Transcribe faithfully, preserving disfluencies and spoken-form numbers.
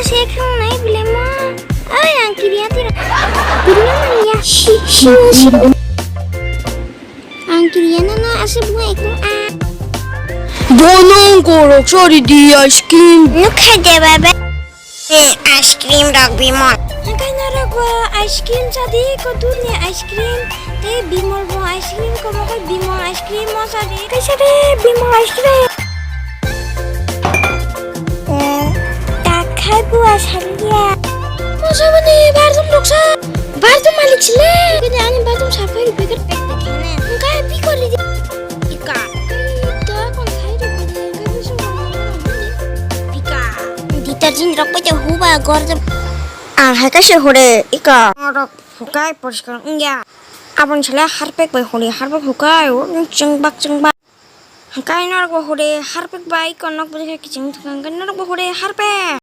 Se khang nai bile mo. Oi, ang kiriya tira. Kiriya mani ya. Shi, shi, shi. Ang kiriya na na ase bunga ekdom a. Bonong korok sori di ice cream. Nuk khai de baba. Eh, ice cream rok bimol. Hingkai norok bo ice cream chadi, kodur ni ice cream. Te bimol bo ice cream, komo koi bimol ice cream mo chadi. Kaisa de bimol ice cream. Eh, takhai bua saliya. Mo sabani barjum roksa. Barjum malik sile. Kini ani barjum sapai rupi ker. Hingkai pi kori di. Ika. Ika kon khai rupi di. Hingkai bisa. Ika. Detergent rok pai huba gorjak. Ang hai kaisa hure, ika. Rok hukai poriskar wngya. Aboni sale harpek bai huri, harpek hukai, o chwngbak chwngbak. Hwnkhe norok bo huri harpek bai, iko nok bwdwkhe kiching thwkha, hwnkhe norok bo huri harpek.